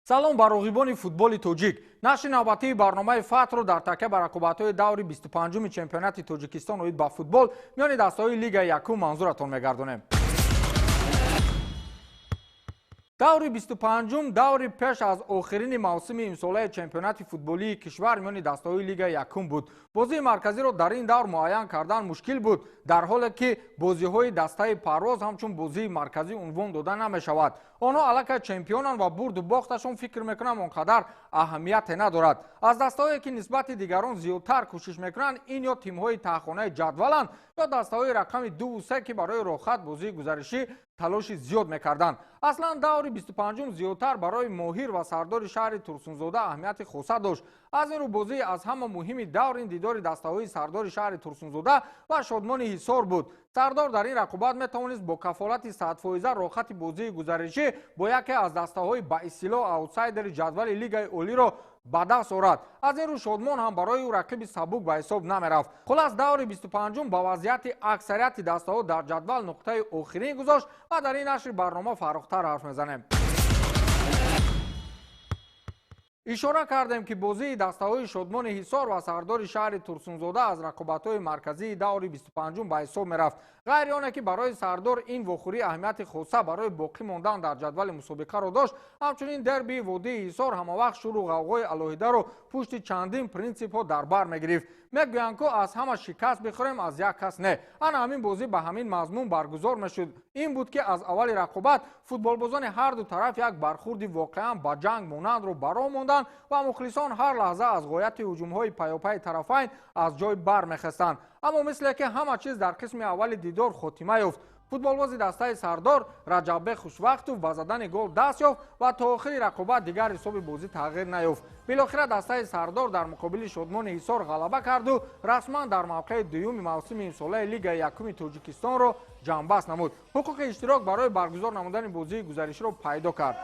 Салом ба роғибони футболи тоҷик. Нашри навбатии барномаи Фатҳро дар такя ба рақобатҳои даври 25-уми чемпионати Тоҷикистон оид ба футбол миёни дастаҳои Лигаи якум манзуратон мегардонем. Даври 25-ум даври пеш аз охирини мавсими имсолаи чемпионати футболии кишвар миёни дастаҳои Лигаи якум буд. Бозии марказиро дар ин давр муайян кардан мушкил буд, дар ҳоле ки бозиҳои дастаи Парвоз ҳамчун бозии марказӣ унвон дода намешавад. Онҳо аллакай чемпионанд ва бурду бохташон фикр мекунам он қадар аҳамияте надорад. Аз дастаҳое ки нисбати дигарон зиёдтар кӯшиш мекунанд, ин ё тимҳои таҳхонаи ҷадваланд, ё дастаҳои рақами 2-3, ки барои роҳхат бозии гузаришӣ талоши зиёд мекарданд. Аслан даври 25-ум зиёдтар барои моҳир ва сардори шаҳри Турсунзода аҳамияти хоса дошт. Аз ин рӯ бозии аз ҳама муҳими давр ин дидори дастаҳои сардори шаҳри Турсунзода ва Шодмони Ҳисор буд. Сардор дар ин рақобат метавонист бо кафолати 100% роҳхати бозии гузаришӣ бо яке аз дастаҳои ба истилоҳ аутсайдери ҷадвали Лигаи Олиро ба даст орад. Аз ин рӯ Шодмон ҳам барои ӯ рақиби сабук ба ҳисоб намерафт. Хулас, даври 25-ум ба вазъияти аксарияти дастаҳо дар ҷадвал нуқтаи охирин гузошт ва дар ин нашри барнома фаррухтар ҳарф мезанем. Ишора кардем, ки бозии дастаҳои Шодмони Ҳисор ва сардори шаҳри Турсунзода аз рақобатҳои марказии даври 25-ум ба ҳисоб мерафт. Ғайри оне ки барои сардор ин вохӯрӣ аҳамияти хоса барои боқӣ мондан дар ҷадвали мусобиқаро дошт, ҳамчунин дербии водии Ҳисор ҳамавақт шуру ғавғои алоҳидаро пушти чандин принсипҳо дар бар мегирифт. Мегӯянд, ку аз ҳама шикаст бихӯрем, аз як кас не. Ана ҳамин бозӣ ба ҳамин мазмун баргузор мешуд. Ин буд, ки аз аввали рақобат футболбозони ҳарду тараф як бархурди воқеан ба ҷанг монандро баро монданд ва мухлисон ҳар лаҳза аз ғояти ҳуҷумҳои пайопайи тарафайн аз ҷой бармехестанд. Аммо мисле ки ҳама чиз дар қисми аввали дидор хотима ёфт. Футболбози дастаи сардор Раҷаббек Хушвақтов ба задани гол даст ёфт ва то охири рақобат дигар ҳисоби бозӣ тағйир наёфт. Билохира дастаи сардор дар муқобили Шодмони Ҳисор ғалаба карду расман дар мавқеи дуюми мавсими имсолаи Лигаи якуми Тоҷикистонро ҷамъбаст намуд. Ҳуқуқи иштирок барои баргузор намудани бозии гузариширо пайдо кард.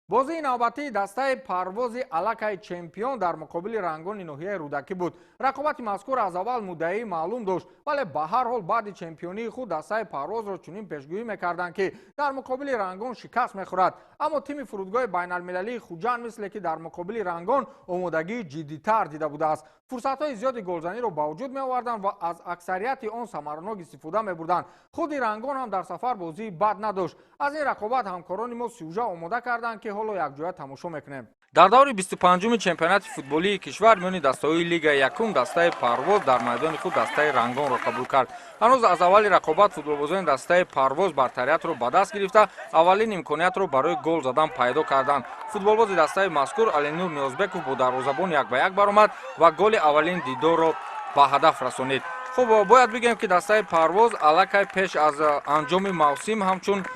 Бозии навбатии дастаи Парвози аллакай чемпион дар муқобили Рангони ноҳияи Рӯдакӣ буд. Рақобати мазкур аз аввал муддаии маълум дошт, вале ба ҳар ҳол баъди чемпионии худ дастаи Парвозро чунин пешгӯӣ мекарданд, ки дар муқобили Рангон шикаст мехӯрад. Аммо тими фурудгоҳи байналмилалии Хуҷанд мисле ки дар муқобили Рангон омодагии ҷиддитар дида будааст. Фурсатҳои зиёди голзаниро ба вуҷуд меоварданд ва аз аксарияти он самаранок истифода мебурданд. Худи Рангон ҳам дар сафар бозии бад надошт. Аз ин рақобат ҳамкорони мо сюжа омода карданд, ки ҳоло якҷоя тамошо мекунем. Дар даври 25-уми чемпионати футболии кишвар миёни дастаҳои Лигаи якум дастаи Парвоз дар майдони худ дастаи Рангонро қабул кард. Ҳанӯз аз аввали рақобат футболбозони дастаи Парвоз бартариятро ба даст гирифта, аввалин имкониятро барои гол задан пайдо карданд. Футболбози дастаи мазкур Алинур Ниёзбеков бо дарвозабон як ба як баромад ва голи аввалин дидорро ба ҳадаф расонид. Хуб, бояд бигӯем, ки дастаи Парвоз аллакай пеш аз анҷоми мавсим ҳамчун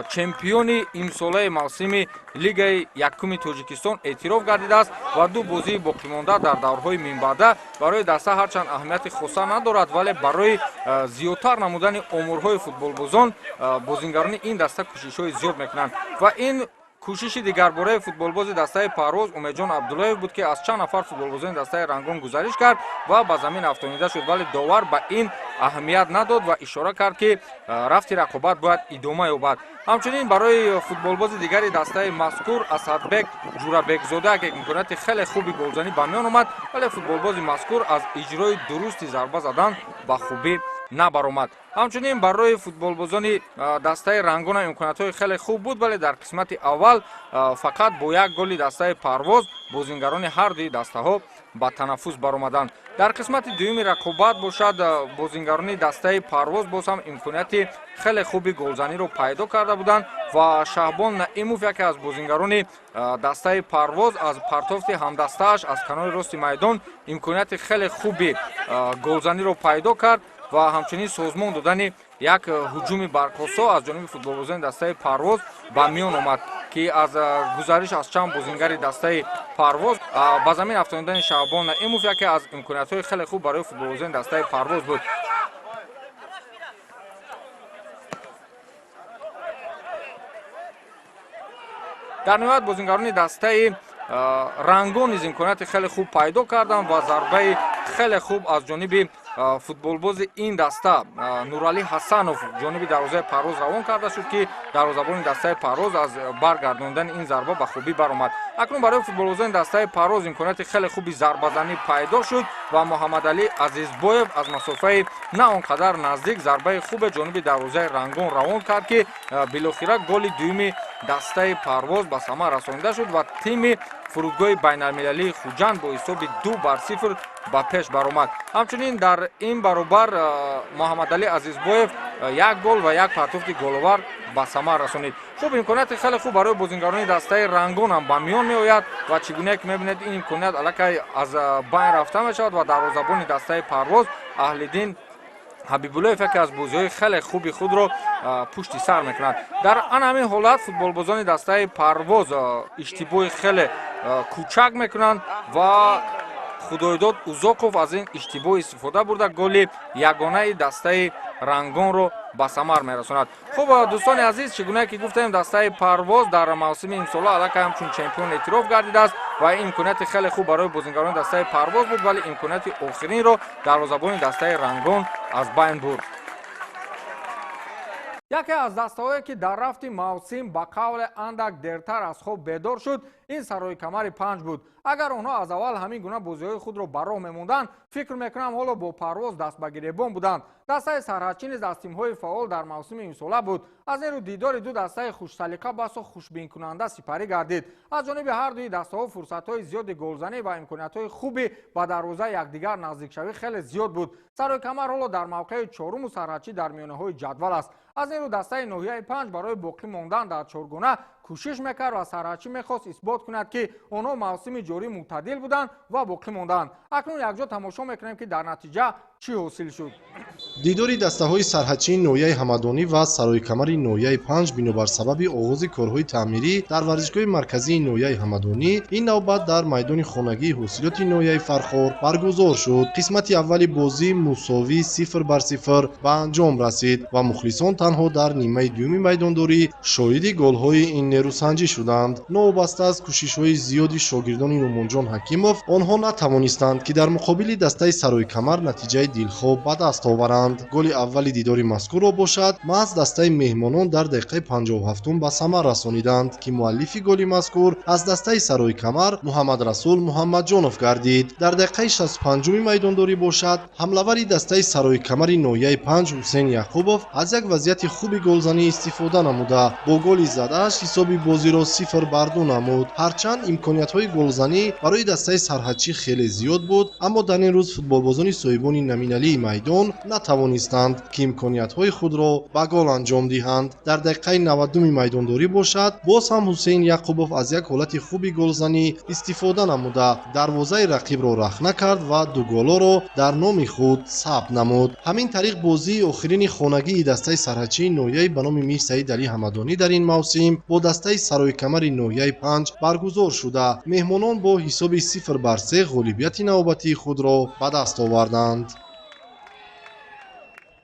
чемпиони имсолаи мавсими Лигаи якуми Тоҷикистон эътироф гардидааст ва ду бозии боқимонда дар даврҳои минбаъда барои даста ҳарчанд аҳамияти хоса надорад, вале барои зиёдтар намудани оморҳои футболбозон бозингарони ин даста кӯшишҳои зиёд мекунанд. Ва ин кӯшиши дигарбораи футболбози дастаи Парвоз Умедҷон Абдуллоев буд, ки аз чанд нафар футболбозони дастаи Рангон гузариш кард ва ба замин афтонида шуд, вале довар ба ин аҳамият надод ва ишора кард, ки рафти рақобат бояд идома ёбад. Ҳамчунин барои футболбози дигари дастаи мазкур Асадбек Ҷурабекзода як имконияти хеле хуби голзанӣ ба миён омад, вале футболбози мазкур аз иҷрои дурусти зарба задан ба хубӣ набаромад. Ҳамчунин барои футболбозони дастаи Рангона имкониятҳои хеле хуб буд, вале дар қисмати аввал фақат бо як голи дастаи Парвоз бозингарони ҳар дуи дастаҳо ба танаффус баромаданд. Дар қисмати дуюми рақобат бошад, бозингарони дастаи Парвоз боз ҳам имконияти хеле хуби голзаниро пайдо карда буданд ва Шаҳбон Наимов, яке аз бозингарони дастаи Парвоз, аз партофти ҳамдастааш аз канори рости майдон имконияти хеле хуби голзаниро пайдо кард ва ҳамчунин созмон додани як ҳуҷуми барқосо аз ҷониби футболбозони дастаи Парвоз ба миён омад, ки аз гузариш аз чанд бозингари дастаи Парвоз ба замин афтонидани Шаҳбон Наимов яке аз имкониятҳои хеле хуб барои футболбозони дастаи Парвоз буд. Дар ниҳоят бозингарони дастаи Рангон низ имконияти хеле хуб пайдо карданд ва зарбаи хеле хуб аз ҷониби футболбози ин даста Нуралӣ Ҳасанов ҷониби дарвозаи Парвоз равон карда шуд, ки дарвозабони дастаи Парвоз аз баргардондани ин зарба ба хубӣ баромад. Акнун барои футболбозони дастаи Парвоз имконияти хеле хуби зарбазанӣ пайдо шуд ва Муҳаммадалӣ Азизбоев аз масофаи на он қадар наздик зарбаи хубе ҷониби дарвозаи Рангон равон кард, ки билохира голи дуюми дастаи Парвоз ба самар расонида шуд ва тими фурудгоҳи байналмилалии Хуҷанд бо ҳисоби 2-0 ба пеш баромад. Ҳамчунин дар ин баробар Муҳаммадалӣ Азизбоев як гол ва як партофти головар ба самар расонид. Хуб, имконияти хеле хуб барои бозингарони дастаи Рангон ҳам ба миён меояд ва чӣ гуна ки мебинед, ин имконият аллакай аз байн рафта мешавад ва дарвозабони дастаи Парвоз Аҳлиддин Ҳабибуллоев яке аз бозиҳои хеле хуби худро пушти сар мекунад. Дар ан ҳамин ҳолат футболбозони дастаи Парвоз иштибоҳи хеле кӯчак мекунанд ва Худойдод Узоқов аз ин иштибоҳ истифода бурда, голи ягонаи дастаи Рангонро ба самар мерасонад. Хуб, дӯстони азиз, чӣ гунае ки гуфтем, дастаи Парвоз дар мавсими имсола аллакай ҳамчун чемпион эътироф гардидааст ва ин имконияти хеле хуб барои бозингарони дастаи Парвоз буд, вале имконияти охиринро дарвозабони дастаи Рангон аз байн бурд. Яке аз дастаҳое, ки дар рафти мавсим ба қавле андак дертар аз хоб бедор шуд, ин Сарои Камари панҷ буд. Агар онҳо аз аввал ҳамин гуна бозиҳои худро ба роҳ мемонданд, фикр мекунам, ҳоло бо Парвоз даст ба гиребон буданд. Дастаи сарҳадчӣ низ аз тимҳои фаъол дар мавсими имсола буд. Аз ин рӯ дидори ду дастаи хушсалиқа басо хушбинкунанда сипарӣ гардид. Аз ҷониби ҳар дуи дастаҳо фурсатҳои зиёди голзанӣ ва имкониятҳои хуби ба дарвозаи якдигар наздикшавӣ хеле зиёд буд. Сарои Камар ҳоло дар мавқеи чоруму сарҳадчӣ дар миёнаҳои ҷадвал аст. Аз ин рӯ дастаи ноҳияи панҷ барои боқӣ мондан дар чоргона кӯшиш мекард ва сарҳадчӣ мехост исбот кунад, ки онҳо мавсими ҷорӣ мӯътадил буданд ва боқӣ монданд. Акнун якҷо тамошо мекунем, ки дар натиҷа чӣ ҳосил шуд. Дидори дастаҳои сарҳадчии ноҳияи Ҳамадонӣ ва Сарои Камари ноҳияи панҷ бинобар сабаби оғози корҳои таъмирӣ дар варзишгоҳи марказии ноҳияи Ҳамадонӣ ин навбат дар майдони хонагии ҳосилоти ноҳияи Фархор баргузор шуд. Қисмати аввали бозӣ мусовӣ 0-0 ба анҷом расид ва мухлисон танҳо дар нимаи дуюми майдондорӣ шоҳиди голҳои ин нерӯсанҷӣ шуданд. Новобаста аз кӯшишҳои зиёди шогирдони Нумонҷон Ҳакимов, онҳо натавонистанд, ки дар муқобили дастаи Сарои Камар натиҷаи дилхоҳ ба даст оваранд. Голи аввали дидори мазкурро бошад маҳз дастаи меҳмонон дар дақиқаи 57 ба самар расониданд, ки муаллифи голи мазкур аз дастаи Сарои Камар Муҳаммадрасул Муҳаммадҷонов гардид. Дар дақиқаи 65-уми майдондорӣ бошад, ҳамлавари дастаи Сарои Камари ноҳияи панҷ Ҳусейн Яқубов аз як вазъияти хуби голзанӣ истифода намуда, бо голи задааш ҳисоби бозиро 0-2 намуд. Ҳарчанд имкониятҳои голзанӣ барои дастаи сарҳадчӣ хеле зиёд буд, аммо дар ин рӯз футболбозони соҳибони номиналии майдон натавонистанд, ки имкониятҳои худро ба гол анҷом диҳанд. Дар дақиқаи 90-уми майдондорӣ бошад, боз ҳам Ҳусейн Яқубов аз як ҳолати хуби голзанӣ истифода намуда, дарвозаи рақибро рахна кард ва ду голоро дар номи худ сабт намуд. Ҳамин тариқ бозии охирини хонагии дастаи сарҳадчии ноҳияи ба номи Мир Саид Алӣ Ҳамадонӣ дар ин мавсим бо дастаи Сарои Камари ноҳияи панҷ баргузор шуда, меҳмонон бо ҳисоби 0-3 ғолибияти навбатии худро ба даст оварданд.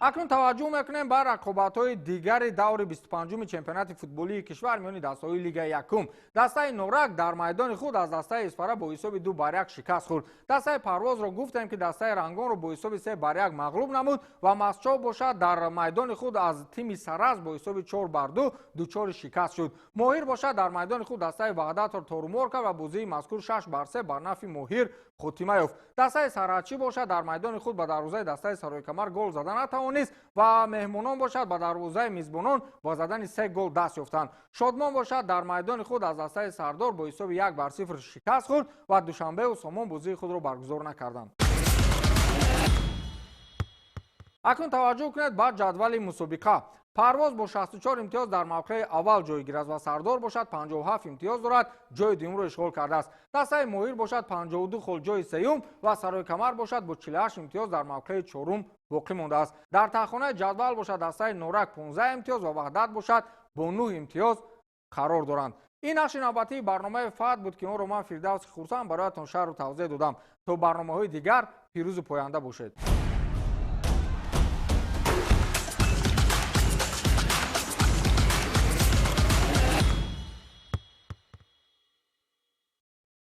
Акнун таваҷҷӯҳ мекунем ба рақобатҳои дигари даври 25-уми чемпионати футболии кишвар миёни дастаҳои лигаи якум. Дастаи Норак дар майдони худ аз дастаи Исфара бо ҳисоби 2-1 шикаст хӯрд. Дастаи Парвозро гуфтем, ки дастаи Рангонро бо ҳисоби 3-1 мағлуб намуд ва Мастчоҳ бошад, дар майдони худ аз тими Саразм бо ҳисоби 4-2 дучори шикаст шуд. Моҳир бошад, дар майдони худ дастаи Ваҳдатро торумор кард ва бозии мазкур 6-3 бар нафи Моҳир хотима ёфт. Дастаи Сарҳадчӣ бошад, дар майдони худ ба дарвозаи дастаи Сарои Камар гол зада натавонист ва меҳмонон бошад, ба дарвозаи мизбонон бо задани се гол даст ёфтанд. Шодмон бошад, дар майдони худ аз дастаи Сардор бо ҳисоби 1-0 шикаст хӯрд ва Душанбеу Сомон бозии худро баргузор накарданд. Акнун таваҷҷӯҳ кунед ба ҷадвали мусобиқа. Парвоз бо 64 имтиёз дар мавқеи аввал ҷойгир аст ва Сардор бошад, 57 имтиёз дорад, ҷои дуюмро ишғол кардааст. Дастаи Моҳир бошад, 52 хол ҷои сеюм ва Сарои Камар бошад, бо 48 имтиёз дар мавқеи чорум боқӣ мондааст. Дар таҳхонаи ҷадвал бошад, дастаи Норак 15 имтиёз ва Ваҳдат бошад, бо 9 имтиёз қарор доранд. Ин нашри навбатии барномаи Фатҳ буд, ки онро ман, Фирдавси Хурсанд, бароятон шарҳу тавзеҳ додам. То барномаҳои дигар пирӯзу поянда бошед.